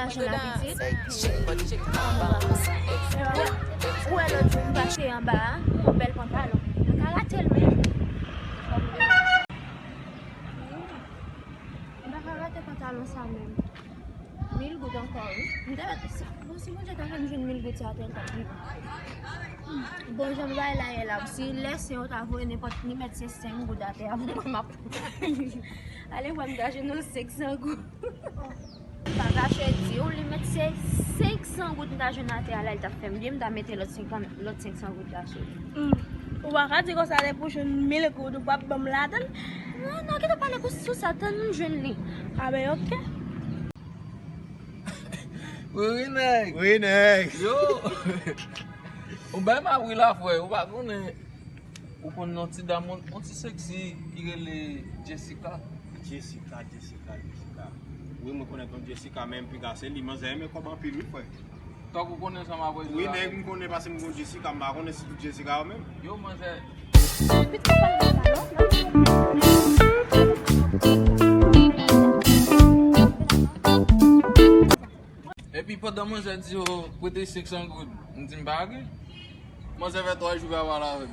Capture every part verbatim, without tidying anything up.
Machin la pitit. Ou wè lòt jou m pase anba a, yon bèl pantalon. Mwen ka rate l menm. M pa ka rate pantalon sa menm. Mil goud ankò, wi. M te mèt, si, bon, si Bondye ta fè m jwenn mil goud sa, te, l t ap pi bon. Bon, jan bagay la ye la, si lè sen yo ta voye nenpòt, ni mèt se senk goud atè a, mwen, m ap ale wè m ta jwenn yon senk san goud. M pa kache di w, li mèt se senk san goud m ta jwenn atè a la, li t ap fè m byen, m ta mete lòt senkant, lòt senk san goud la sou li. Hmm. Ou pa ka di konsa, lè pou jwenn mil goud, ou p ap ban m ladan l? Non, non, kite pale pou sou sa, tann m jwenn li. A ben, oke. Wi, wi, nèg. Wi, nèg. Yo. Ou bay m ap ri la, frè. Ou pa konnen. Ou konn yon ti dam, yon, yon ti seksi, ki rele Jessica. Jessica, Jessica, Jessica. Wi, mwen konnen yon Jessica, men m piga se li. Manzè renmen kòb anpil, wi, frè. Tank ou konnen sa m ap di la. Wi, nèg, m konnen paske m konn Jessica, m pa konnen si tout Jessica yo menm. Yo, manzè. Epi pandan manzè di yo prete senk san goud, m di m pa gen. Manzè fè twa jou pa pale avè m.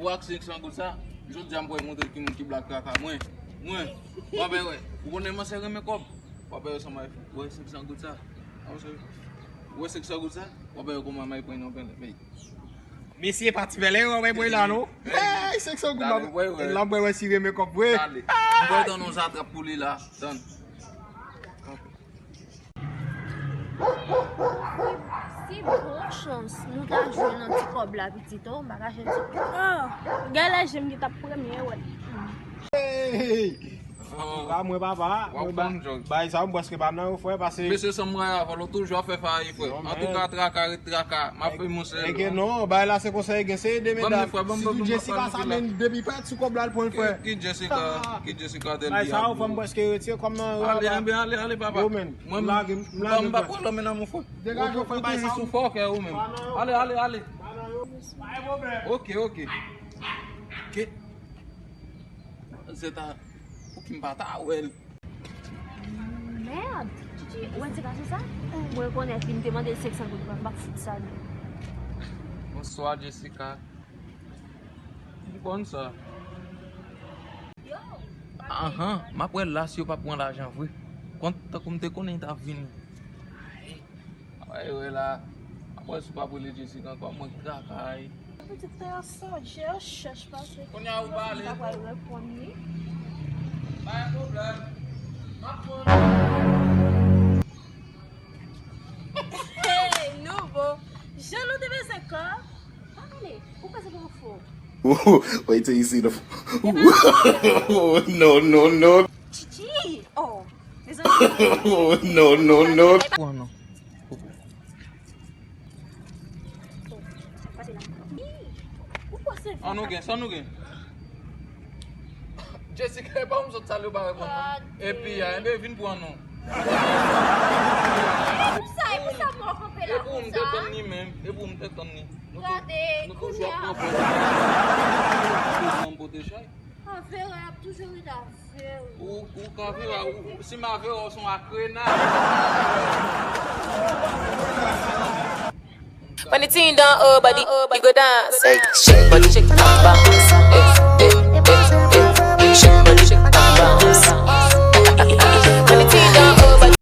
Ou ak senk san goud sa, jodi a m pral montre ki moun ki blag kaka. Mwen, mwen, w ap wè. Ou konnen manzè renmen kòb. W ap wè yo sanm avèk, wè senk san goud sa. Ou wè senk san goud sa? W ap wè yo kòman may pran nan pèlen. Mesye, pa ti bèlè, w ap wè la, non? Hey, senk san goud, l ap wè, wè si renmen kòb vre. Dale. M pral tann yon zatrap pou li la. Tann. Si bon chans nou ta jwenn yon ti kòb la pitit, oh, m pa ka jwenn ti kòb. Oh, gèlè je m ki t ap premye wè. Hey! Antouka, mwen papa, mwen ba-, bay sa yo, m prèske pa nan yo, frè, paske mesye, san mwen avè w, toujou ap fè fayi, frè. Antouka, traka ret traka, m ap fè yon sèl. Ege non, bay la se konsa ege, se ede medam. Sitou Jessica sa, men depi pèt sou kòb la, l pran l, frè. Ki Jessica, ki Jessica tèl bay sa yo, frè, m prèske retire kòm nan yo. Ale, ale, ale, ale, papa. Yo, men. Mwen, m lage, m lage, m pa pran lòm nan mwen, frè. Degaje w, frè, bay sa. Ou toujou sou fòkè ou menm. Ale, ale, ale. Ok, ok. Ke se ta, pou ki m pa ta wè l. Mèd! Titi, ou wè ti gason sa? Mwen konnen fi m te mande l senk san goud, mwen pa fout sa non. Bonswa, Jessica. M konn sa. Yo! Anhan, m ap wè l la si yo pa pran lajan vre. Kont tankou m te konnen li t ap vini. Ay, wè la. Apre si w pa rele Jessica ankò, mwen kaka, ay. Pitit tè a sòt, je chèch pase. Kounye a ou pale. M ta pral reponn li. Pa gen pwoblèm. M ap pran. Hey, nouvo. Jan nou te bezwen kò. Pa pale. Ou panse pou fò. Wait till you see the. No, no, no. Chichi. Oh. Mezanmi. No, no, no. Pran non. An nou gen, sa nou gen? Jessica, e pa ou m sot salye ou pa reponn non. Epi a, enben vin pran non. Sa, e pou sa mwen kanpe la. E pou ou m te tann li menm, e pou ou m te tann li. Nou tou-, nou toujou ap kanpe. Pou m pote chay. Avera ap toujou ret avè w. Ou, ou ka vire, ou, si m avè w, se yon akrena. When the ting done, oh, body, you go dance. Hey, shake body, shake body, bounce. Hey, hey, hey.